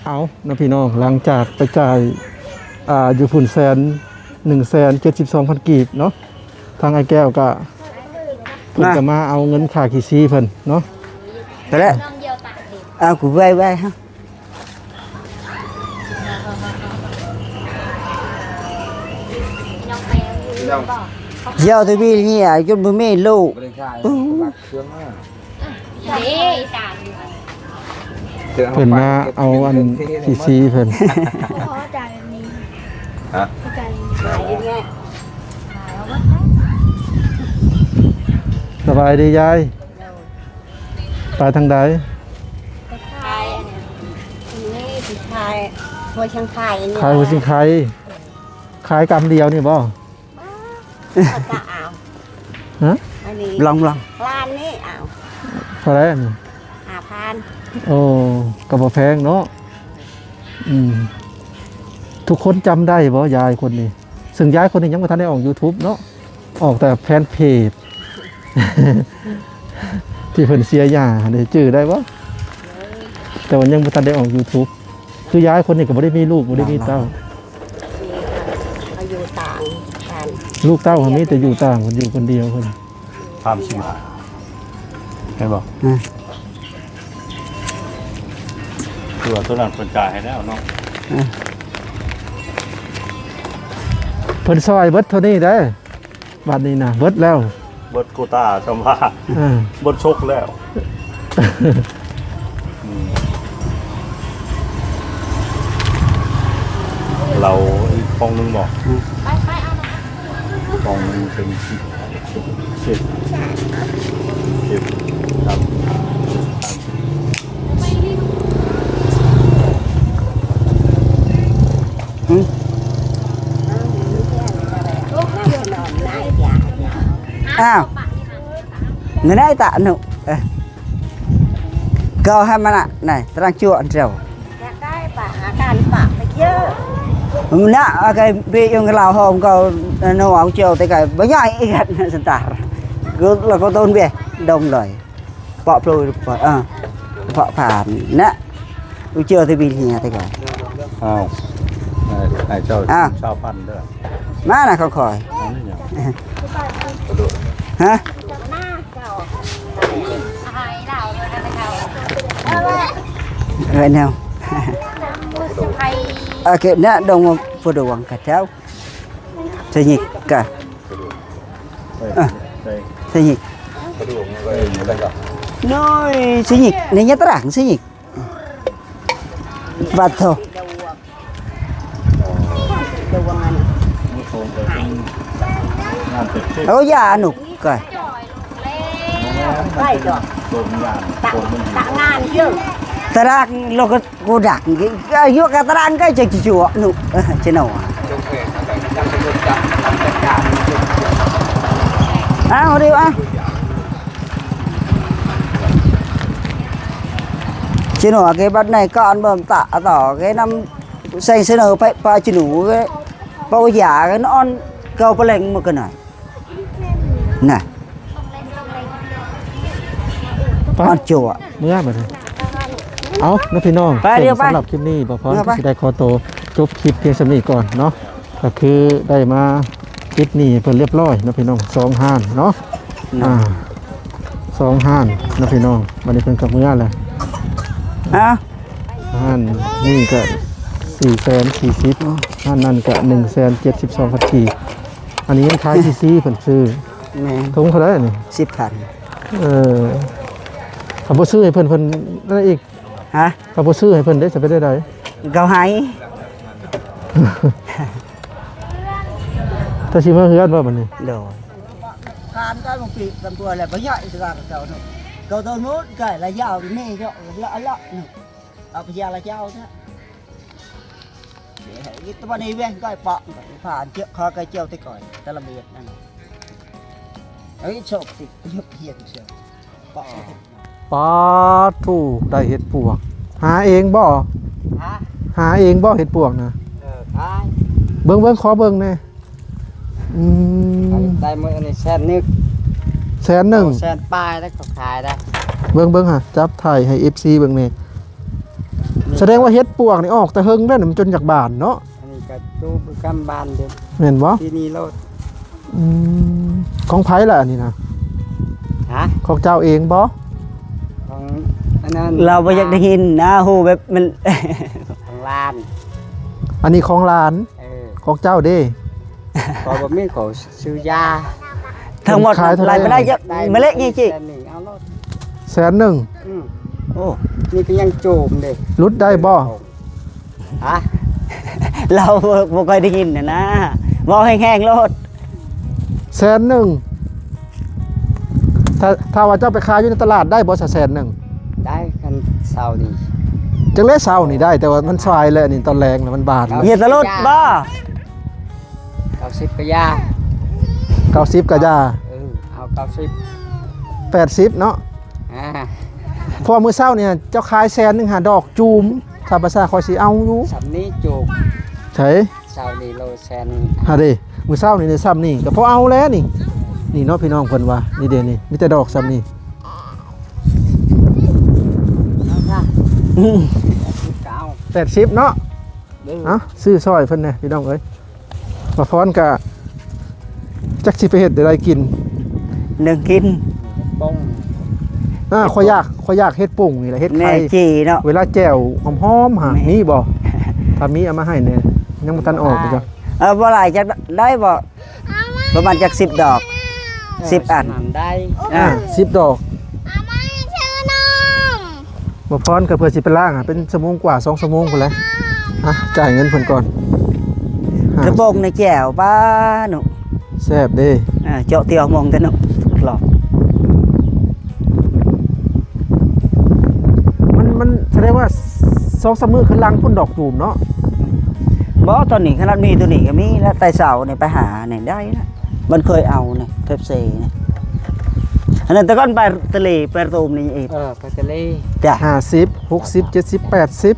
ເອົາເນາະພີ່ນ້ອງ ຫຼັງຈາກໄປຈ່າຍ ອ່າ ຢູ່ພຸ້ນແສນ ໜຶ່ງແສນເຈັດສິບສອງພັນກີບເນາະ ທາງອ້າຍແກ້ວກະ ເພິ່ນ ມາ ກະມາເອົາເງິນຄ່າຂີ້ຊີເພິ່ນເນາະ ໄປແລ້ວ ເອົາ ກູໄວ້ໄວ້ ຮະ ເຈົ້າທະວີເນຍ ຈົນບໍ່ມີລູກ ບໍ່ໄດ້ຂາຍ ປຶ້ງ ເດ້ ເພິ່ນມາເອົາອັນຂີ້ຊີເພິ່ນ ຮະ ສະບາຍດີຍາຍ ໄປທາງໃດ? ຂາຍອັນນີ້ ຂາຍຫົວຊິງໄຄ ຂາຍຫົວຊິງໄຄ ຂາຍກຳດຽວນີ້ບໍ່? ເອົາຕາເອົາ ຮະ ອັນນີ້ລອງໆ ລ້ານນີ້ເອົາ ເທົ່າໃດອັນນີ້? ຫ້າພັນ ໂອ້ ກໍບໍ່ແພງເນາະ ອືມ ທຸກຄົນຈຳໄດ້ບໍ່ຍາຍຄົນນີ້? ເຊິ່ງຍາຍຄົນນີ້ຍັງບໍ່ທັນໄດ້ອອກຢູທູບເນາະ ອອກແຕ່ແຟນເພຈ ທີ່ເພິ່ນເສຍຢາຫັ້ນເດ້ ຈື່ໄດ້ບໍ່? ແຕ່ວ່າຍັງບໍ່ທັນໄດ້ອອກຢູທູບ ຄືຍາຍຄົນນີ້ກໍບໍ່ໄດ້ມີລູກ ບໍ່ໄດ້ມີເຕົ້າ ມາຢູ່ຕ່າງກັນ ລູກເຕົ້າຫັ້ນມີແຕ່ຢູ່ຕ່າງ ເພິ່ນຢູ່ຄົນດຽວເພິ່ນ ສາມສິບຫ້າ ເຫັນບໍ່? ອືມ ຄືວ່າໂຕນັ້ນເພິ່ນຈ່າຍໃຫ້ແລ້ວເນາະ ອືມ ເພິ່ນຊ່ອຍເບິດເທົ່ານີ້ເດ້ ບັດນີ້ນະ ເບິດແລ້ວ ເບິດໂກຕາ ຈຳວ່າ ເອີ ເບິດຊົກແລ້ວ ອືມ ເຫຼົ້າອີກປ່ອງໜຶ່ງບໍ່? ອືມ ໄປໆ ເອົາມາ ປ່ອງໜຶ່ງເປັນສິບ ເຈັດ ເຈັດ ສາມ ອືມ ອ້າວ ເງິນໄດ້ຕະໜຸ ເອີ ກໍໃຫ້ມັນນະ ໄດ້ຕະລັງຈົວອັນເຈົ້າ ຢາກໄດ້ປະຫາການປະໄປເຈີ ນະ ອາໄກເບຍົງລາວຫອມກໍນອງເຈົ້າແຕ່ໄກບໍ່ໃຫຍ່ອີກນັ້ນສັນຕາ ກໍລະກໍຕົ້ນເບດົງເລີຍ ເປາະໂພຍ ເອີ ເປາະຜ່ານນະ ອຸເຈີຕະວິນເຮຍແຕ່ກະ ອ້າວ ໃຫ້ເຈົ້າ ອ້າວ ຊາວພັນເດີ ມານະ ຂອງຂ້ອຍ ອັນນີ້ຫຍັງ? ຮະ? ເອີ ແນວ ໂອເຄ ນະ ດົງມາຜູ້ດວງຂະເຈົ້າ ສະຍິກກະ ເອີ ສະຍິກ ໂອ້ຍ ສະຍິກ ໃນຍະຕະລັງ ສະຍິກ ບັດໂທ ໂອ້ ຢ່າໜຸກກະ ຕະລັງໂລກ ກູດັກ ອາຍຸກະຕະລັງກະຈະຈົວະໜຸ ເອີ ຈະໜໍ ເອົາເດີ ເອົາ ຊິໜໍ ເກບັດໃນກ່ອນເບິ່ງຕະຕໍ່ ເກນຳໃສ່ສະເໜີໄປປາຈິນູ ເກປາຢາ ເກນອນເກົາປະແລງໝົດກະໜ້ອຍ ນະ ໄປ ອ່ອນຈົວະ ເມືອບັດນີ້ ເອົາເນາະພີ່ນ້ອງ ໄປ ເດີ ສຳລັບຄລິບນີ້ ບໍ່ພອນ ເມືອໄປ ກໍຊິໄດ້ຂໍໂຕຈົບຄລິບພຽງສ່ຳນີ້ກ່ອນເນາະ ກໍຄືໄດ້ມາຕິດໜີ້ເພິ່ນລຽບລ້ອຍເນາະພີ່ນ້ອງ ສອງຮ້ານເນາະ ອືມ ອ່າ ສອງຮ້ານເນາະພີ່ນ້ອງ ບັດນີ້ເພິ່ນກໍເມືອແລ້ວ ຮະ ຮ້ານນີ້ກໍສີ່ແສນສີ່ສິບ ຮ້ານນັ້ນກໍໜຶ່ງແສນເຈັດສິບສອງພັນກີບ ອັນນີ້ຍັງຂາຍທີ່ຊີເພິ່ນຊື້ ແມ່ນ ຖົງເທົ່າໃດອັນນີ້? ສິບພັນ ເອີ ຖ້າບໍ່ຊື້ໃຫ້ເພິ່ນ ເພິ່ນນັ້ນອີກ ຮະ ຖ້າບໍ່ຊື້ໃຫ້ເພິ່ນເດ້ ຈະເປັນໄດ້ໃດ? ເຂົາໃຫ້ ແຕ່ຊິເມືອເຮືອນບໍ່ບັດນີ້? ໂດຍ ການກໍບໍ່ປີກັນຕົວແລ້ວ ບໍ່ຍາກອີກກະເຈົ້າເນາະ ເຂົາຕົວໂນ້ນກະລະຍາວນີ້ເນາະ ລະລະເນາະ ເອົາໄປຢາລະເຈົ້າເນາະ. ເຮັດຕະບັນໃຫ້ແວ່ງກ້ອຍເປາະ ຜ່ານເຈາະຄອກະເຈົ້າແຕ່ກ້ອຍ ຕະລະເມດນັ້ນ ເອີຍ ໂຊກຕິ ເຮັດເຮັດເຈົ້າເປາະ ປາດໂທ້ ໄດ້ເຫັດປວກ ຫາເອງບໍ່? ຫາ ຫາເອງບໍ່ເຫັດປວກນະ? ເອີ ຂາຍ ເບິ່ງ ເບິ່ງ ຂໍເບິ່ງແດ່. ອືມ ໄດ້ມື້ນີ້ແສນໜຶ່ງ ແສນໜຶ່ງ ແສນປາຍແລ້ວກໍຂາຍໄດ້ ເບິ່ງ ເບິ່ງຫາ ຈັບຖ່າຍໃຫ້ເອັຟຊີເບິ່ງແດ່ ນີ້ ສະແດງວ່າເຫັດປວກນີ້ອອກແຕ່ເຫິງແລ້ວນະ ມັນຈົນຢາກບານເນາະ. ອັນນີ້ກໍຈູບຄືກັນບານເດ້ ແມ່ນບໍ່? ທີ່ນີ້ໂລດ. ອືມ ຂອງໃຜລະອັນນີ້ນະ? ຮະ? ຂອງເຈົ້າເອງບໍ່? ຂອງອັນນັ້ນ ລາວບໍ່ຢາກໄດ້ຍິນນະ ຮູ້ແບບມັນ ຂອງຫຼານ. ອັນນີ້ຂອງຫຼານ? ເອີ ຂອງເຈົ້າເດ້? ຂ້ອຍບໍ່ມີ ຂ້ອຍຊື້ຢາ. ທັງໝົດ ຂາຍເທົ່າໃດ? ຫຼາຍປານໃດ? ໄດ້ມາເລະນີ້ຈິ ແສນໜຶ່ງ ເອົາໂລດ ແສນໜຶ່ງ. ອືມ ໂອ້ ນີ້ກໍຍັງໂຈມເດ້ ຫຼຸດໄດ້ບໍ່? ຮະ? ລາວບໍ່ ບໍ່ຄ່ອຍໄດ້ຍິນນະນະ ເວົ້າແຮງໆໂລດ. ແສນໜຶ່ງ ຖ້າ ຖ້າວ່າເຈົ້າໄປຂາຍຢູ່ໃນຕະຫຼາດໄດ້ບໍ່ຊະ ແສນໜຶ່ງ? ໄດ້ ຄັນເຊົ້ານີ້ ຈັກແລະເຊົ້ານີ້ໄດ້ ແຕ່ວ່າມັນສາຍແລ້ວນີ້ ຕອນແລງນະມັນບານ. ເຮັດຕະຫຼຸດບໍ່? ເກົ້າສິບກະຢ່າ ເກົ້າສິບກະຢ່າ. ເອີ ເອົາເກົ້າສິບ ແປດສິບເນາະ. ອ່າ ເພາະວ່າມື້ເຊົ້ານີ້ເຈົ້າຂາຍແສນໜຶ່ງຫາດອກຈູມ ຖ້າພາສາຂ້ອຍຊິເອົາຢູ່ ສ່ຳນີ້ໂຈກ. ໃສ? ເຊົ້ານີ້ໂລແສນ. ຫາເດ້ ມື້ເຊົ້ານີ້ໄດ້ສ່ຳນີ້ກໍພໍເອົາແລ້ວນີ້. ນີ້ເນາະ ພີ່ນ້ອງເພິ່ນວ່າ ນີ້ເດ້ນີ້ ມີແຕ່ດອກສ່ຳນີ້. ເອົາຊະ ອືມ ແປດສິບເນາະ. ເອີ ເອົາ ຊື້ຊ່ອຍເພິ່ນແດ່ ພີ່ນ້ອງເອີຍ. ບ່າວພອນກະຈັກຊິໄປເຮັດແນວໃດກິນ ເລື່ອງກິນ ປົງ. ອ່າ ຂ້ອຍຢາກ ຂ້ອຍຢາກເຮັດປົງນີ້ແຫຼະ ເຮັດໄຂ່ຈີ່ເນາະ ເວລາແຈ່ວຫອມໆຫາ ມີບໍ່? ຖ້າມີເອົາມາໃຫ້ແດ່ ຍັງບໍ່ທັນອອກຢູ່. ເອີ ບໍ່ຫຼາຍ ຈັກໄດ້ບໍ່? ປະມານຈັກສິບດອກ? ເອີ ສິບອັນ ໄດ້. ອ່າ ສິບດອກ. ບ່າວພອນກໍເພື່ອຊິໄປລ້າງ ເປັນຊົ່ວໂມງກວ່າ ສອງຊົ່ວໂມງພຸ້ນແຫຼະ. ອ່ະ ຈ່າຍເງິນເພິ່ນກ່ອນ. ກະປົງໃນແຈ່ວ ປ້າໜູ ແຊບເດ້. ອ່າ ເຈາະຕຽວມອງແຕ່ເນາະ ຫຼອກ ມັນ ມັນສະແດງວ່າສອງສາມມື້ຄືນຫຼັງພຸ້ນດອກຕູມເນາະ. ບໍ່ ຕອນນີ້ຂະໜາດມີໂຕນີ້ກໍມີແລ້ວ ແຕ່ເຊົ້ານີ້ໄປຫານີ້ໄດ້ລະ. ມັນເຄີຍເອົານີ້ ເປັບຊີນີ້ ອັນນັ້ນແຕ່ກ່ອນໄປທະເລ ໄປຕູມນີ້ອີກ. ເອີ ໄປທະເລ. ຈ້ະ ຫ້າສິບ ຫົກສິບ ເຈັດສິບ ແປດສິບ.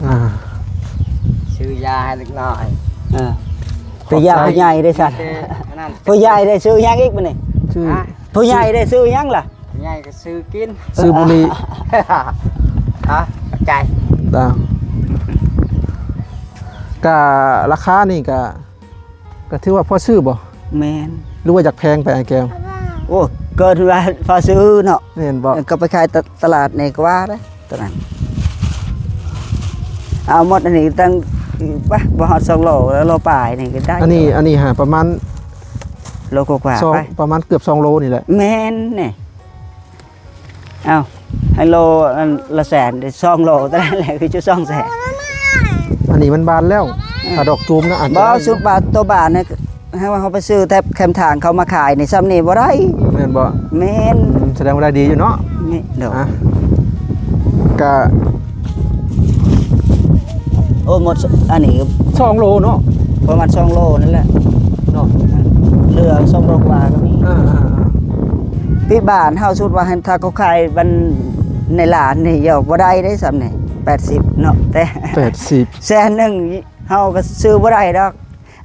ອ່າ ຊື້ຢາໃຫ້ເດັກນ້ອຍ. ເອີ ໄປຢາຜູ້ໃຫຍ່ເດ້ຊັ້ນ. ຜູ້ໃຫຍ່ໄດ້ຊື້ຫຍັງອີກບັດນີ້? ຊື້ ຮະ? ຜູ້ໃຫຍ່ໄດ້ຊື້ຫຍັງລະ? ຜູ້ໃຫຍ່ກໍຊື້ກິນ ຊື້ບຸຫຼີ່. ຮະ? ຂອບໃຈ. ຈ້າ ກະລາຄານີ້ກະ ກໍຖືວ່າພໍຊື້ບໍ່? ແມ່ນ. ຫຼືວ່າຢາກແພງໄປອ້າຍແກ້ວ? ໂອ້ ເກີນວ່າພໍຊື້ເນາະ. ແມ່ນບໍ່? ກໍໄປຂາຍຕະ ຕະຫຼາດນີ້ກວ່າເດ້ ຕອນນັ້ນ. ເອົາໝົດອັນນີ້ຕັ້ງ ປະ ບໍ່ຮອດສອງໂລ ໂລປາຍນີ້ກໍໄດ້. ອັນນີ້ ອັນນີ້ຫາປະມານໂລກວ່າໆ ສອງ ໄປ ປະມານເກືອບສອງໂລນີ້ແຫຼະ. ແມ່ນນີ້. ເອົ້າ ໃຫ້ໂລອັນລະແສນ ໄດ້ສອງໂລເທົ່ານັ້ນແຫຼະ ຄືຈຸດສອງແສນ. ອັນນີ້ມັນບານແລ້ວ ອືມ ຖ້າດອກຕູມນະ ອາດຈະ ບໍ່ ສຸດບານ ໂຕບານນະ ໃຫ້ວ່າເຮົາໄປຊື້ແຖບແຄມທາງເຂົາມາຂາຍນີ້ ສ່ຳນີ້ບໍ່ໄດ້. ແມ່ນບໍ່? ແມ່ນ. ອືມ ສະແດງວ່າໄດ້ດີຢູ່ເນາະ. ນີ້ ໂດຍ ອ່ະ ກະ ໂອ້ ໝົດ ອັນນີ້ສອງໂລເນາະ ປະມານສອງໂລນັ້ນແຫຼະເນາະ ເຫຼືອສອງໂລກວ່າກໍມີ. ອ່າໆໆ ທີ່ບ້ານເຮົາ ສົມມຸດວ່າ ຖ້າເຂົາຂາຍບັນ ໃນລ້ານນີ້ ເຈົ້າບໍ່ໄດ້ເດ້ ສ່ຳນີ້ ແປດສິບເນາະ ແຕ່ ແປດສິບ ແສນໜຶ່ງ ເຮົາກໍຊື້ບໍ່ໄດ້ດອກ.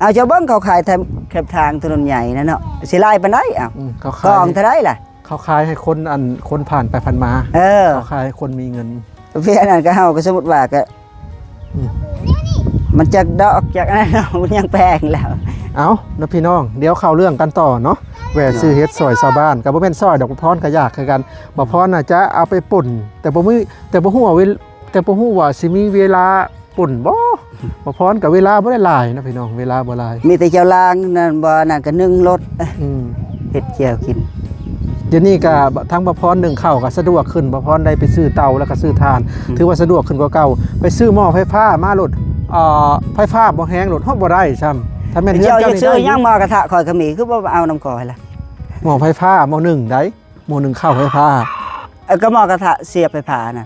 ເອົາ ເຈົ້າເບິ່ງເຂົາຂາຍແຄມ ແຄມທາງຖະໜົນໃຫຍ່ນັ້ນເນາະ ຊິຫຼາຍປານໃດ? ເອົາ ອືມ ເຂົາຂາຍ ກອງເທົ່າໃດລະ? ເຂົາຂາຍໃຫ້ຄົນ ອັນ ຄົນຜ່ານໄປຜ່ານມາ. ເອີ ເຂົາຂາຍໃຫ້ຄົນມີເງິນ. ເພາະນັ້ນກໍເຮົາກໍສົມມຸດວ່າກໍ ອືມ ມັນຈັກດອກຈັກອັນນັ້ນເນາະ ມັນຍັງແພງແລ້ວ. ເອົາເນາະພີ່ນ້ອງ ດຽວເຂົ້າເລື່ອງກັນຕໍ່ເນາະ. ແວ່ຊື້ເຫັດຊ່ອຍຊາວບ້ານ ກໍບໍ່ແມ່ນຊ່ອຍດອກ ບ່າວພອນກໍຢາກຄືກັນ. ບ່າວພອນນະຈະເອົາໄປປົ່ນ ແຕ່ບໍ່ມີ ແຕ່ບໍ່ຮູ້ວ່າເວ ແຕ່ບໍ່ຮູ້ວ່າຊິມີເວລາປົ່ນບໍ່? ບ່າວພອນກໍເວລາບໍ່ໄດ້ຫຼາຍນະພີ່ນ້ອງ ເວລາບໍ່ຫຼາຍ. ມີແຕ່ເຈົ້າລ້າງນັ້ນບໍ່ ອັນນັ້ນກໍໜຶ້ງໂລດ. ອືມ ເຮັດແຈ່ວກິນ. ດຽວນີ້ກໍທາງບ່າວພອນໜຶ້ງເຂົ້າກໍສະດວກຂຶ້ນ ບ່າວພອນໄດ້ໄປຊື້ເຕົາ ແລ້ວກໍຊື້ຖ່ານ ອືມ ຖືວ່າສະດວກຂຶ້ນກວ່າເກົ່າ. ໄປຊື້ໝໍ້ໄຟຟ້າມາໂລດ ເອີ ໄຟຟ້າບໍ່ແຮງໂລດ ເຮົາບໍ່ໄດ້ຊ້ຳ. ຖ້າແມ່ນເຮືອນເຈົ້າ ເຈົ້າຢາກຊື້ຫຍັງ ໝໍ້ກະທະຂ້ອຍກໍມີ ຄືບໍ່ເອົານຳຂ້ອຍລະ? ໝໍ້ໄຟຟ້າ ໝໍ້ໜຶ້ງໃດ ໝໍ້ໜຶ້ງເຂົ້າໄຟຟ້າ. ເອີ ກໍໝໍ້ກະທະສຽບໄຟຟ້ານະ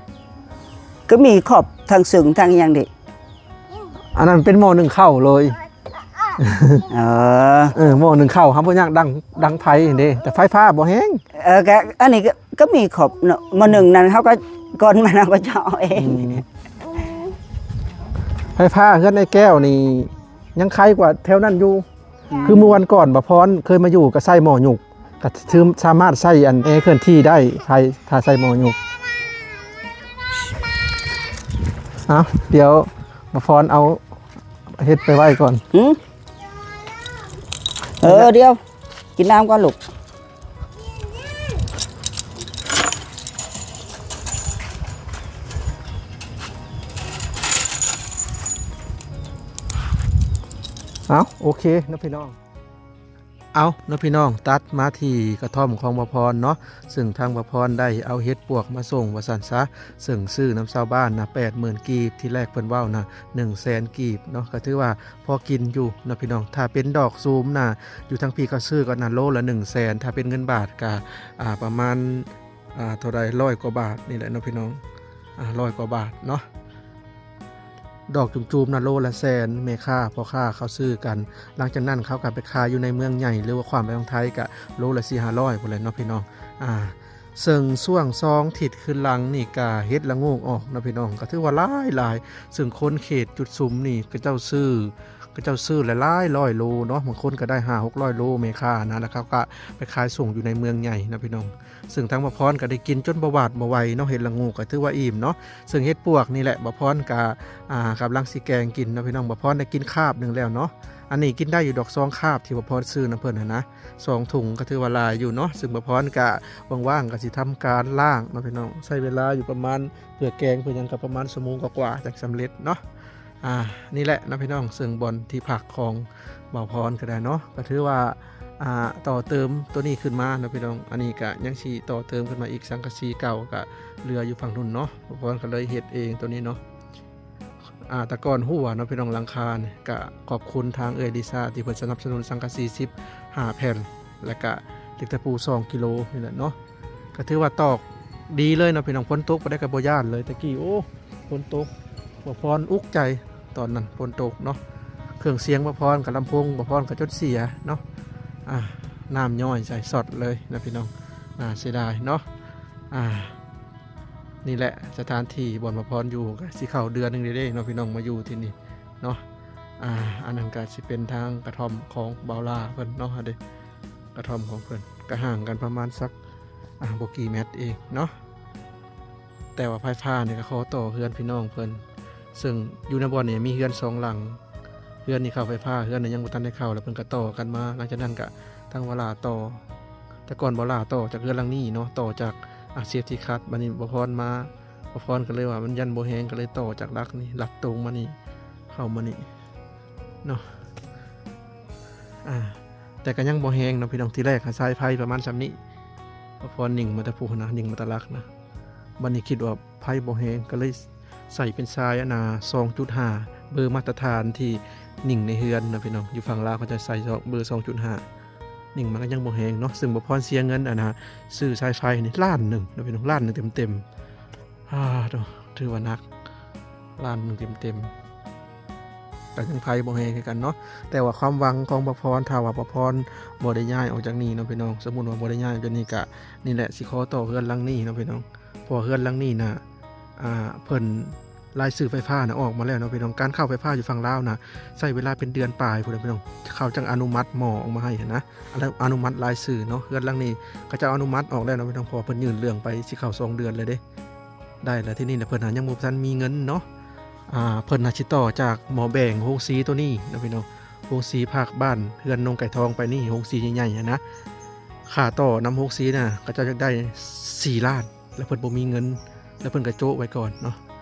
ກໍມີຄົບ ທັງຊຶງທັງຫຍັງເດ. ອັນນັ້ນເປັນໝໍ້ໜຶ້ງເຂົ້າເລີຍ. ເອີ ເອີ ໝໍ້ໜຶ້ງເຂົ້າ ເຮົາບໍ່ຢາກດັງ ດັງໄຟເດ້ ແຕ່ໄຟຟ້າບໍ່ແຮງ. ເອີ ກະ ອັນນີ້ກະ ກະມີຄົບເນາະ ໝໍ້ໜຶ້ງນັ້ນເຮົາກະ ກ່ອນມັນເຮົາກະເຈາະເອງ. ອືມ ໄຟຟ້າເຮືອນອ້າຍແກ້ວນີ້ຍັງໄຄກວ່າແຖວນັ້ນຢູ່. ອືມ ຄືມື້ວັນກ່ອນ ບ່າວພອນເຄີຍມາຢູ່ ກໍໃຊ້ໝໍ້ຫຍຸກ ກໍຖືສາມາດໃຊ້ອັນແອເຄື່ອນທີ່ໄດ້ ໃຊ້ ຖ້າໃຊ້ໝໍ້ຫຍຸກ. ເອົາ ດຽວບ່າວພອນເອົາເຫັດໄປໄວ້ກ່ອນ. ຫື? ເອີ ດຽວ ກິນນ້ຳກ່ອນລູກ. ເອົາ ໂອເຄເນາະພີ່ນ້ອງ. ເອົາເນາະພີ່ນ້ອງ ຕັດມາທີ່ກະທ່ອມຂອງບ່າວພອນເນາະ, ເຊິ່ງທາງບ່າວພອນໄດ້ເອົາເຫັດປວກມາສົ່ງວ່າຊັ້ນຊະ, ເຊິ່ງຊື້ນຳຊາວບ້ານນະ ແປດໝື່ນກີບ, ທີແລກເພິ່ນເວົ້ານະ ໜຶ່ງແສນກີບເນາະ, ກະຖືວ່າພໍກິນຢູ່ເນາະພີ່ນ້ອງ. ຖ້າເປັນດອກຊູມນະ ຢູ່ທາງພີ້ເຂົາຊື້ກັນນະ ໂລລະໜຶ່ງແສນ, ຖ້າເປັນເງິນບາດກະ ອ່າ ປະມານ ອ່າ ເທົ່າໃດ ຮ້ອຍກວ່າບາດນີ້ແຫຼະເນາະພີ່ນ້ອງ, ອ່າ ຮ້ອຍກວ່າບາດເນາະ. ດອກຈູມໆນະ ໂລລະແສນ, ແມ່ຄ້າພໍ່ຄ້າເຂົາຊື້ກັນ, ຫຼັງຈາກນັ້ນເຂົາກໍໄປຂາຍຢູ່ໃນເມືອງໃຫຍ່ ຫຼືວ່າຂ້າມໄປທາງໄທ ກະໂລລະສີ່ຫ້າຮ້ອຍພຸ້ນແຫຼະເນາະພີ່ນ້ອງ. ອ່າ ເຊິ່ງຊ່ວງສອງທິດຄືນຫຼັງນີ້ກະເຫັດລະໂງກອອກເນາະພີ່ນ້ອງ, ກະຖືວ່າຫຼາຍໆ, ເຊິ່ງຄົນເຂດຈຸດຊຸມນີ້ເຂົາເຈົ້າຊື້ ເຂົາເຈົ້າຊື້ຫຼາຍໆຮ້ອຍໂລເນາະ, ບາງຄົນກໍໄດ້ຫ້າຫົກຮ້ອຍໂລ ແມ່ຄ້ານະ, ແລ້ວເຂົາກໍໄປຂາຍສົ່ງຢູ່ໃນເມືອງໃຫຍ່ນະພີ່ນ້ອງ. ເຊິ່ງທາງບ່າວພອນກໍໄດ້ກິນຈົນບໍ່ຫວາດບໍ່ໄຫວເນາະ, ເຫັດລະໂງກກໍຖືວ່າອີ່ມເນາະ. ເຊິ່ງເຫັດປວກນີ້ແຫຼະ ບ່າວພອນກໍ ອ່າ ກຳລັງຊິແກງກິນເນາະພີ່ນ້ອງ, ບ່າວພອນໄດ້ກິນຄາບໜຶ່ງແລ້ວເນາະ. ອັນນີ້ກິນໄດ້ຢູ່ດອກ ສອງຄາບທີ່ບ່າວພອນຊື້ນຳເພິ່ນຫັ້ນນະ, ສອງຖົງກໍຖືວ່າຫຼາຍຢູ່ເນາະ. ເຊິ່ງບ່າວພອນກໍວ່າງໆກໍຊິທຳການລ້າງເນາະພີ່ນ້ອງ, ໃຊ້ເວລາຢູ່ປະມານ ເພື່ອແກງເພື່ອຫຍັງກໍປະມານຊົ່ວໂມງກວ່າໆ ຈັ່ງສຳເລັດເນາະ. ອ່າ ນີ້ແຫຼະເນາະພີ່ນ້ອງ, ເຊິ່ງບ່ອນທີ່ພັກຂອງບ່າວພອນກໍໄດ້ເນາະ, ກໍຖືວ່າ ອ່າ ຕໍ່ເຕີມໂຕນີ້ຂຶ້ນມາເນາະພີ່ນ້ອງ. ອັນນີ້ກໍຍັງຊິຕໍ່ເຕີມຂຶ້ນມາອີກ, ສັງກະສີເກົ່າກໍເຫຼືອຢູ່ຝັ່ງນັ້ນເນາະ, ບ່າວພອນກໍເລີຍເຮັດເອງໂຕນີ້ເນາະ. ອ່າ ແຕ່ກ່ອນຮົ້ວເນາະພີ່ນ້ອງ, ຫຼັງຄານີ້ ກໍຂອບຄຸນທາງເອື້ອຍລິຊາທີ່ເພິ່ນສະໜັບສະໜູນສັງກະສີສິບຫ້າແຜ່ນ ແລ້ວກະເຫຼັກຕະປູສອງກິໂລນີ້ແຫຼະເນາະ. ກໍຖືວ່າຕອກດີເລີຍເນາະພີ່ນ້ອງ, ຝົນຕົກປານໃດກໍບໍ່ຢ້ານເລີຍ. ແຕ່ກີ້ ໂອ້ ຝົນຕົກ ບ່າວພອນອຸກໃຈຕອນນັ້ນ ຝົນຕົກເນາະ, ເຄື່ອງສຽງບ່າວພອນກັບລຳໂພງບ່າວພອນກໍຈົນເສຍເນາະ. ອ່າ ນ້ຳຍ້ອຍໃສ່ຊັອດເລີຍນະພີ່ນ້ອງ, ໜ້າເສຍດາຍເນາະ. ອ່າ ນີ້ແຫຼະສະຖານທີ່ບ່ອນບ່າວພອນຢູ່ ກໍຊິເຂົ້າເດືອນໜຶ່ງເດ້ເນາະພີ່ນ້ອງ ມາຢູ່ທີ່ນີ້ເນາະ. ອ່າ ອັນນັ້ນກໍຊິເປັນທາງກະທ່ອມຂອງບ່າວຫຼ້າເພິ່ນເນາະ, ເດ້ ກະທ່ອມຂອງເພິ່ນ ກໍຫ່າງກັນປະມານສັກ ອ່າ ບໍ່ກີ່ແມັດເອງເນາະ. ແຕ່ວ່າໄຟຟ້ານີ້ກໍຂໍຕໍ່ເຮືອນພີ່ນ້ອງເພິ່ນ, ເຊິ່ງຢູ່ໃນບ່ອນນີ້ມີເຮືອນສອງຫຼັງ, ເຮືອນນີ້ເຂົ້າໄຟຟ້າ, ເຮືອນນີ້ຍັງບໍ່ທັນໄດ້ເຂົ້າ, ແລ້ວເພິ່ນກໍຕໍ່ກັນມາ. ຫຼັງຈາກນັ້ນກໍທາງບ່າວຫຼ້າຕໍ່, ແຕ່ກ່ອນບ່າວຫຼ້າຕໍ່ຈາກເຮືອນຫຼັງນີ້ເນາະ, ຕໍ່ຈາກ ອ່າ ເຊຟຕີຄັດ, ບັດນີ້ບ່າວພອນມາ, ບ່າວພອນກໍເລີຍວ່າມັນຢ້ານບໍ່ແຮງ ກໍເລີຍຕໍ່ຈາກຫຼັກນີ້ ລັດຕົງມານີ້ ເຂົ້າມານີ້ເນາະ. ອ່າ ແຕ່ກໍຍັງບໍ່ແຮງເນາະພີ່ນ້ອງ, ທີແລກຫາສາຍໄຟປະມານສ່ຳນີ້, ບ່າວພອນຍິງມາແຕ່ພຸ້ນນະ, ຍິງມາແຕ່ຫຼັກນະ. ບັດນີ້ຄິດວ່າໄຟບໍ່ແຮງ ກໍເລີຍໃສ່ເປັນສາຍ ອັນນ່າ ສອງຈຸດຫ້າ ເບີມາດຕະຖານທີ່ຍິງໃນເຮືອນເນາະພີ່ນ້ອງ. ຢູ່ຝັ່ງລາວເຂົາຈະໃສ່ເບີສອງຈຸດຫ້າ, ຍິງມາກໍຍັງບໍ່ແຮງເນາະ. ເຊິ່ງບ່າວພອນເສຍເງິນ ອັນນ່າ ຊື້ສາຍໄຟນີ້ລ້ານໜຶ່ງເນາະພີ່ນ້ອງ, ລ້ານໜຶ່ງເຕັມໆ. ອ່າ ໂທ້ ຖືວ່າໜັກ, ລ້ານໜຶ່ງເຕັມໆ ກໍຍັງໄຟບໍ່ແຮງຄືກັນເນາະ. ແຕ່ວ່າຄວາມຫວັງຂອງບ່າວພອນ ຖ້າວ່າບ່າວພອນບໍ່ໄດ້ຍ້າຍອອກຈາກນີ້ເນາະພີ່ນ້ອງ, ສົມມຸດວ່າບໍ່ໄດ້ຍ້າຍອອກຈາກນີ້ ກະນີ້ແຫຼະ ຊິຂໍຕໍ່ເຮືອນຫຼັງນີ້ເນາະພີ່ນ້ອງ. ເພາະວ່າເຮືອນຫຼັງນີ້ນະ ອ່າ ເພິ່ນລາຍຊື່ໄຟຟ້ານະອອກມາແລ້ວເນາະພີ່ນ້ອງ. ການເຂົ້າໄຟຟ້າຢູ່ຝັ່ງລາວນະ ໃຊ້ເວລາເປັນເດືອນປາຍພຸ້ນແຫຼະພີ່ນ້ອງ, ເຂົາຈັ່ງອະນຸມັດໝໍ້ອອກມາໃຫ້ຫັ້ນນະ, ອະນຸມັດລາຍຊື່ເນາະ. ເຮືອນຫຼັງນີ້ເຂົາເຈົ້າອະນຸມັດອອກແລ້ວເນາະພີ່ນ້ອງ, ເພາະວ່າເພິ່ນຍື່ນເລື່ອງໄປ ຊິເຂົ້າສອງເດືອນແລ້ວເດ້. ໄດ້ແລ້ວ ທີນີ້ນະ ເພິ່ນຫາຍັງບໍ່ທັນມີເງິນເນາະ. ອ່າ ເພິ່ນຫາຊິຕໍ່ຈາກໝໍ້ແບງໂຮງສີໂຕນີ້ເນາະພີ່ນ້ອງ, ໂຮງສີພາກບ້ານເຮືອນໜອງໄກ່ທອງໄປນີ້, ໂຮງສີໃຫຍ່ໆຫັ້ນນະ. ຄ່າຕໍ່ນຳໂຮງສີນະ ເຂົາເຈົ້າຢາກໄດ້ສີ່ລ້ານ ແລ້ວເພິ່ນບໍ່ມີເງິນ ແລ້ວເພິ່ນກໍໂຈະໄວ້ກ່ອນເນາະ.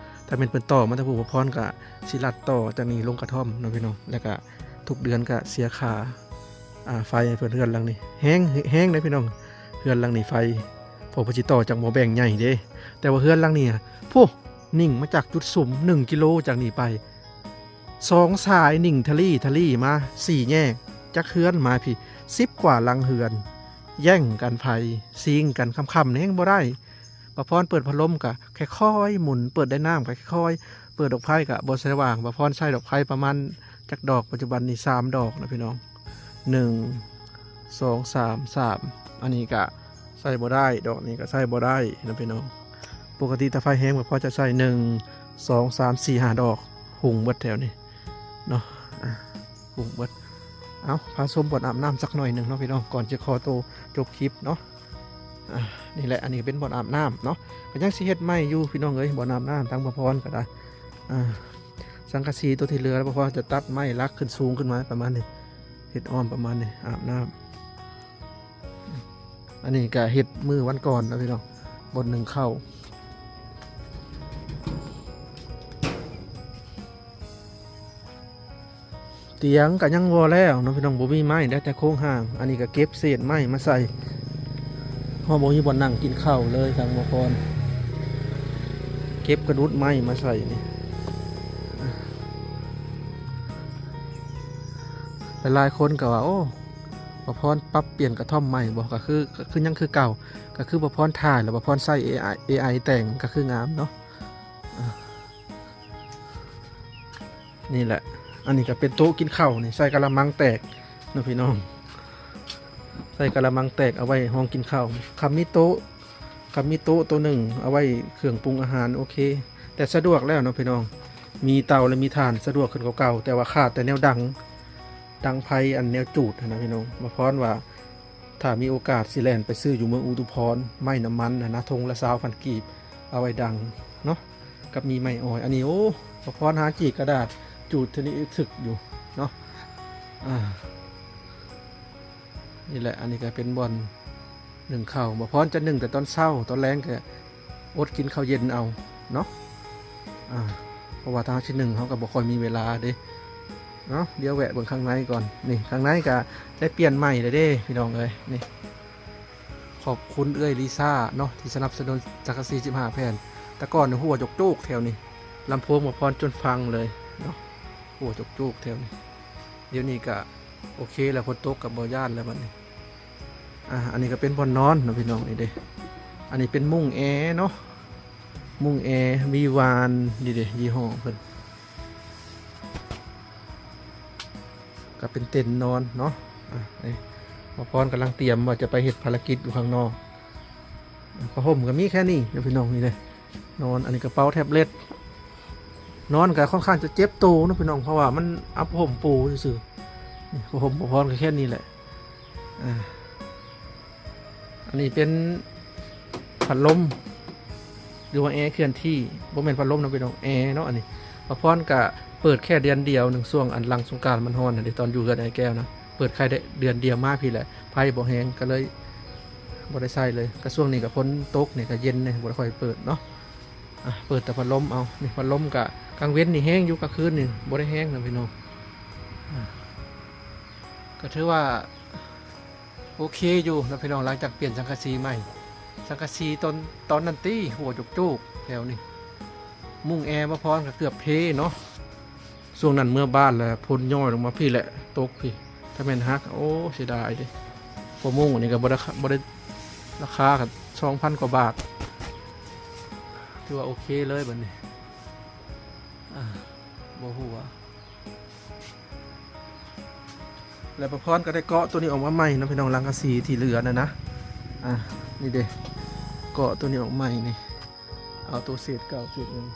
ຖ້າແມ່ນເພິ່ນຕໍ່ມາທາງຜູ້ ບ່າວພອນກໍຊິລັດຕໍ່ຈາກນີ້ລົງກະທ່ອມເນາະພີ່ນ້ອງ, ແລ້ວກໍທຸກເດືອນກໍເສຍຄ່າ ອ່າ ໄຟໃຫ້ເພິ່ນ. ເຮືອນຫຼັງນີ້ແຮງ ແຮງເດ້ພີ່ນ້ອງ, ເຮືອນຫຼັງນີ້ໄຟ ເພາະເພິ່ນຊິຕໍ່ຈາກໝໍ້ແບງໃຫຍ່ເດ້. ແຕ່ວ່າເຮືອນຫຼັງນີ້ ໂອ້ ຍິງມາຈາກຈຸດສຸມໜຶ່ງກິໂລຈາກນີ້ໄປ ສອງສາຍຍິງທະລີທະລີມາ ສີ່ແຍກ ຈາກເຮືອນມາພີ້ ສິບກວ່າຫຼັງເຮືອນ ແຍ່ງກັນໄຟ ຊິງກັນ. ຄ່ຳໆນີ້ແຮງບໍ່ໄດ້, ບ່າວພອນເປີດພັດລົມກໍຄ່ອຍໆໝູນ, ເປີດໄດ້ນ້ຳກໍຄ່ອຍໆ, ເປີດດອກໄຟກໍບໍ່ສະຫວ່າງ. ບ່າວພອນໃຊ້ດອກໄຟປະມານຈັກດອກ? ປັດຈຸບັນນີ້ສາມດອກນະພີ່ນ້ອງ, ໜຶ່ງ ສອງ ສາມ ສາມ. ອັນນີ້ກະໃຊ້ບໍ່ໄດ້, ດອກນີ້ກະໃຊ້ບໍ່ໄດ້ນະພີ່ນ້ອງ. ປົກກະຕິຖ້າໄຟແຮງ ພວກພໍ່ຈະໃຊ້ໜຶ່ງ ສອງ ສາມ ສີ່ ຫ້າດອກ ຫຸງເບິດແຖວນີ້ເນາະ, ຫຸງເບິດ. ເອົາ ພາຊົມບ່ອນອາບນ້ຳຈັກໜ້ອຍໜຶ່ງເນາະພີ່ນ້ອງ ກ່ອນຈະຂໍໂຕຈົບຄລິບເນາະ. ອ່າ ນີ້ແຫຼະ ອັນນີ້ເປັນບ່ອນອາບນ້ຳເນາະ, ກໍຍັງຊິເຮັດໃໝ່ຢູ່ພີ່ນ້ອງເອີຍ ບ່ອນອາບນ້ຳທາງບ່າວພອນກໍໄດ້. ອ່າ ສັງກະສີຕົວທີ່ເຫຼືອ ແລ້ວບໍ່ພໍຈະຕັດໄມ້ຫຼັກຂຶ້ນສູງຂຶ້ນມາປະມານນີ້ ເຮັດອ້ອມປະມານນີ້ ອາບນ້ຳ. ອັນນີ້ກະເຮັດມື້ວັນກ່ອນນະພີ່ນ້ອງ ບ່ອນໜຶ້ງເຂົ້າ. ຕຽງກະຍັງບໍ່ແລ້ວເນາະພີ່ນ້ອງ ບໍ່ມີໄມ້ ໄດ້ແຕ່ໂຄງຮ່າງ. ອັນນີ້ກະເກັບເສດໄມ້ມາໃສ່ ເຮົາບໍ່ມີບ່ອນນັ່ງກິນເຂົ້າເລີຍ ທາງໝໍພອນ ເກັບກະດຸດໄມ້ມາໃສ່ນີ້. ຫຼາຍໆຄົນກະວ່າ ໂອ້ ໝໍພອນປັບປ່ຽນກະທ່ອມໃໝ່ບໍ່ ກະຄື ກະຄືຍັງຄືເກົ່າ ກະຄືໝໍພອນຖ່າຍ ແລ້ວໝໍພອນໃຊ້ເອໄອ ເອໄອແຕ່ງ ກະຄືງາມເນາະ. ອ່າ ນີ້ແຫຼະ ອັນນີ້ກະເປັນໂຕະກິນເຂົ້ານີ້ ໃສ່ກະລະມັງແຕກເນາະພີ່ນ້ອງ ໃສ່ກະລະມັງແຕກເອົາໄວ້ຮອງກິນເຂົ້າ. ຄັນມີໂຕະ ຄັນມີໂຕະໂຕໜຶ່ງເອົາໄວ້ເຄື່ອງປຸງອາຫານ ໂອເຄ ແຕ່ສະດວກແລ້ວເນາະພີ່ນ້ອງ ມີເຕົາ ແລະ ມີຖ່ານ ສະດວກຂຶ້ນກວ່າເກົ່າ. ແຕ່ວ່າຂາດແຕ່ແນວດັງ ດັງໄຟ ອັນແນວຈູດຫັ້ນນະພີ່ນ້ອງ. ໝໍພອນວ່າ ຖ້າມີໂອກາດຊິແລ່ນໄປຊື້ຢູ່ເມືອງອຸທຸພອນ ໄມ້ນ້ຳມັນຫັ້ນນະ ຖົງລະຊາວພັນກີບ ເອົາໄວ້ດັງເນາະ ກັບມີໄມ້ອອຍ. ອັນນີ້ ໂອ້ ໝໍພອນຫາຈີກກະດາດຈູດເທື່ອນີ້ອຶກທຶກຢູ່ເນາະ. ອ່າ ນີ້ແຫຼະ ອັນນີ້ກະເປັນບ່ອນໜຶ້ງເຂົ້າ ໝໍພອນຈະໜຶ້ງແຕ່ຕອນເຊົ້າ ຕອນແລງກະອົດກິນເຂົ້າເຢັນເອົາເນາະ. ອ່າ ເພາະວ່າຖ້າເຮົາຊິໜຶ້ງ ເຮົາກະບໍ່ຄ່ອຍມີເວລາເດ້ເນາະ. ດຽວແວະເບິ່ງຂ້າງໃນກ່ອນ. ນີ້ ຂ້າງໃນກະໄດ້ປ່ຽນໃໝ່ແລ້ວເດ້ພີ່ນ້ອງເອີຍ. ນີ້ ຂອບຄຸນເອື້ອຍລິຊາເນາະ ທີ່ສະໜັບສະໜູນສັງກະສີສິບຫ້າແຜ່ນ. ແຕ່ກ່ອນຫັ້ວໂຈກໆແຖວນີ້ ລຳໂພງໝໍພອນຈົນພັງເລີຍເນາະ ຮົ່ວໂຈກໆແຖວນີ້. ດຽວນີ້ກະໂອເຄແລ້ວ ຝົນຕົກກະບໍ່ຢ້ານແລ້ວບັດນີ້. ອ່າ ອັນນີ້ກະເປັນບ່ອນນອນເນາະພີ່ນ້ອງ ນີ້ເດ້. ອັນນີ້ເປັນມຸ້ງແອເນາະ ມຸ້ງແອວີວານ ນີ້ເດ້ ຍີ່ຫໍ້ເພິ່ນ ກະເປັນເຕັນນອນເນາະ. ອ່າ ນີ້ໝໍພອນກຳລັງຕຽມວ່າຈະໄປເຮັດພາລະກິດຢູ່ຂ້າງນອກ. ຜ້າຫົ່ມກະມີແຄ່ນີ້ເນາະພີ່ນ້ອງ ນີ້ເດ້ ນອນ. ອັນນີ້ກະເປົາແທັບເລັດ ນອນກະຄ່ອນຂ້າງຈະເຈັບໂຕເນາະພີ່ນ້ອງ ເພາະວ່າມັນເອົາຜ້າຫົ່ມປູຊື່ໆ. ນີ້ຜ້າຫົ່ມໝໍພອນກະແຄ່ນີ້ແຫຼະ. ອ່າ ອັນນີ້ເປັນພັດລົມ ຫຼືວ່າແອເຄື່ອນທີ່ ບໍ່ແມ່ນພັດລົມເນາະພີ່ນ້ອງ ແອເນາະ. ອັນນີ້ໝໍພອນກະເປີດແຄ່ເດືອນດຽວໜຶ່ງ ຊ່ວງອັນຫຼັງສົງການມັນຮ້ອນຫັ້ນເດ້ ຕອນຢູ່ເຮືອນອ້າຍແກ້ວນະ ເປີດແຄ່ເດືອນດຽວມາພີ້ແຫຼະ ໄຟບໍ່ແຮງ ກະເລີຍບໍ່ໄດ້ໃຊ້ເລີຍ. ກະຊ່ວງນີ້ກະຝົນຕົກນີ້ກະເຢັນແດ່ ບໍ່ໄດ້ຄ່ອຍເປີດເນາະ. ອ່າ ເປີດແຕ່ພັດລົມເອົາ. ນີ້ພັດລົມກະກາງເວັນນີ້ແຮງຢູ່ ກາງຄືນນີ້ບໍ່ໄດ້ແຮງນະພີ່ນ້ອງ. ອ່າ ກະຖືວ່າໂອເຄຢູ່ເນາະພີ່ນ້ອງ ຫຼັງຈາກປ່ຽນສັງກະສີໃໝ່. ສັງກະສີຕອນ ຕອນນັ້ນຕິ ຮົ່ວໂຈກໆແຖວນີ້. ມຸ້ງແອໝໍພອນກະເກືອບເພເນາະ. ຊ່ວງນັ້ນເມືອບ້ານແລ້ວ ຝົນຍ້ອຍລົງມາພີ້ແຫຼະ ຕົກພີ້ ຖ້າແມ່ນຫັກ ໂອ້ ເສຍດາຍເດ້. ເພາະມຸ້ງອັນນີ້ກະບໍ່ໄດ້ ບໍ່ໄດ້ລາຄາ ກະສອງພັນກວ່າບາດ ຖືວ່າໂອເຄເລີຍບັດນີ້. ອ່າ ບໍ່ຮົ່ວ ແລ້ວປະພອນກະໄດ້ເກາະໂຕນີ້ອອກມາໃໝ່ເນາະພີ່ນ້ອງ ສັງກະສີທີ່ເຫຼືອນະນະ. ອ່າ ນີ້ເດ້ ເກາະໂຕນີ້ອອກໃໝ່ນີ້ ເອົາໂຕເສດເກົ່າເສດໜຶ່ງ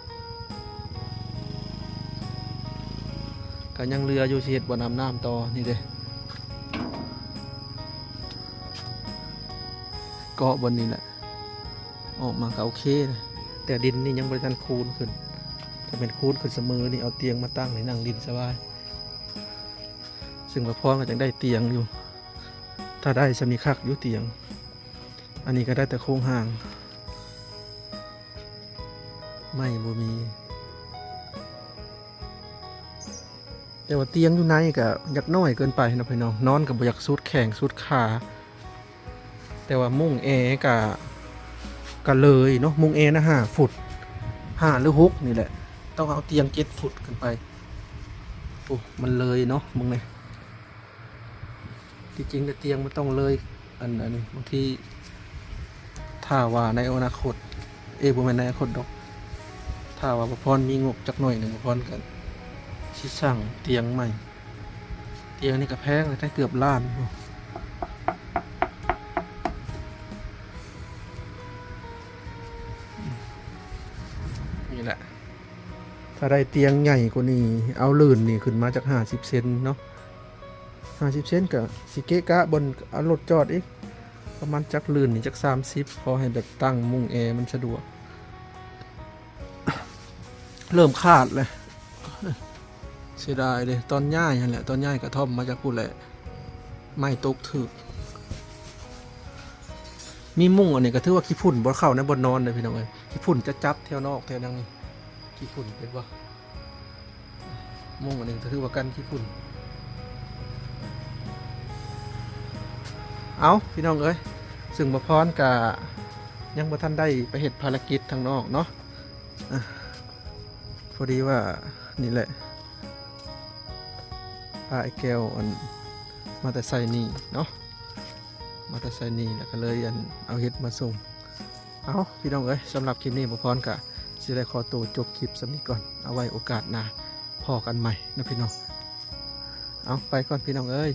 ກະຍັງເຫຼືອຢູ່ ຊິເຮັດບ່ອນອາບນ້ຳຕໍ່. ນີ້ເດ້ ເກາະບ່ອນນີ້ແຫຼະ ອອກມາກະໂອເຄ ແຕ່ດິນນີ້ຍັງບໍ່ໄດ້ທັນຄູນຂຶ້ນ. ຖ້າແມ່ນຄູນຂຶ້ນສະເໝີນີ້ ເອົາຕຽງມາຕັ້ງນີ້ ນັ່ງຫຼິ້ນສະບາຍ. ຊຶ່ງປະພອນກະຢາກໄດ້ຕຽງຢູ່ ຖ້າໄດ້ຊ່ຳນີ້ຄັກຢູ່ຕຽງ. ອັນນີ້ກະໄດ້ແຕ່ໂຄງຮ່າງ ໄມ້ບໍ່ມີ. ແຕ່ວ່າຕຽງຢູ່ໃນກະຢາກນ້ອຍເກີນໄປເນາະພີ່ນ້ອງ ນອນກະບໍ່ຢາກສຸດແຂ້ງສຸດຂາ. ແຕ່ວ່າມຸ້ງແອກະ ກະເລີຍເນາະ ມຸ້ງແອນະ ຫ້າຟຸດ ຫ້າຫຼືຫົກນີ້ແຫຼະ ຕ້ອງເອົາຕຽງເຈັດຟຸດຂຶ້ນໄປ. ໂອ້ ມັນເລີຍເນາະ ເບິ່ງແດ່. ທີ່ຈິງແລ້ວຕຽງມັນຕ້ອງເລີຍ ອັນ ອັນນີ້ ບາງທີ ຖ້າວ່າໃນອະນາຄົດ ເອີ ບໍ່ແມ່ນໃນອະນາຄົດດອກ ຖ້າວ່າປະພອນມີງົບຈັກໜ້ອຍໜຶ່ງ ປະພອນກະຊິສ້າງຕຽງໃໝ່. ຕຽງນີ້ກະແພງ ໄດ້ເກືອບລ້ານພຸ້ນ. ນີ້ແຫຼະ ຖ້າໄດ້ຕຽງໃຫຍ່ກວ່ານີ້ ເອົາລື່ນນີ້ຂຶ້ນມາຈັກຫ້າສິບເຊັນເນາະ. ຫ້າສິບເຊັນກະຊິເກະກະບ່ອນເອົາລົດຈອດອີກ ປະມານຈັກລື່ນນີ້ຈັກສາມສິບ ພໍໃຫ້ແບບຕັ້ງມຸ້ງແອມັນສະດວກ. ເລີ່ມຂາດແລ້ວ ເສຍດາຍເດ້. ຕອນຍ້າຍຫັ້ນແຫຼະ ຕອນຍ້າຍກະທ່ອມມາຈາກພຸ້ນແຫຼະ ໄມ້ຕົກຖືກ. ມີມຸ້ງອັນນີ້ກະຖືວ່າຂີ້ຝຸ່ນບໍ່ເຂົ້າໃນບ່ອນນອນເດ້ພີ່ນ້ອງເອີຍ. ຂີ້ຝຸ່ນຈະຈັບແຖວນອກແຖວຫຍັງນີ້ ຂີ້ຝຸ່ນເຫັນບໍ່? ມຸ້ງອັນນີ້ກະຖືວ່າກັນຂີ້ຝຸ່ນ. ເອົ້າ ພີ່ນ້ອງເອີຍ ຊຶ່ງບ່າວພອນກະຍັງບໍ່ທັນໄດ້ໄປເຮັດພາລະກິດທາງນອກເນາະ. ອາ ພໍດີວ່ານີ້ແຫຼະ ພາອ້າຍແກ້ວອັນ ມາແຕ່ໄຊນີ້ເນາະ ມາແຕ່ໄຊນີ້ ແລ້ວກະເລີຍອັນ ເອົາເຫັດມາສົ່ງ. ເອົ້າ ພີ່ນ້ອງເອີຍ ສຳລັບຄລິບນີ້ບ່າວພອນກະຊິໄດ້ຂໍໂຕຈົບຄລິບສ່ຳນີ້ກ່ອນ. ເອົາໄວ້ໂອກາດໜ້າພໍ້ກັນໃໝ່ເນາະພີ່ນ້ອງ. ເອົາ ໄປກ່ອນພີ່ນ້ອງເອີຍ.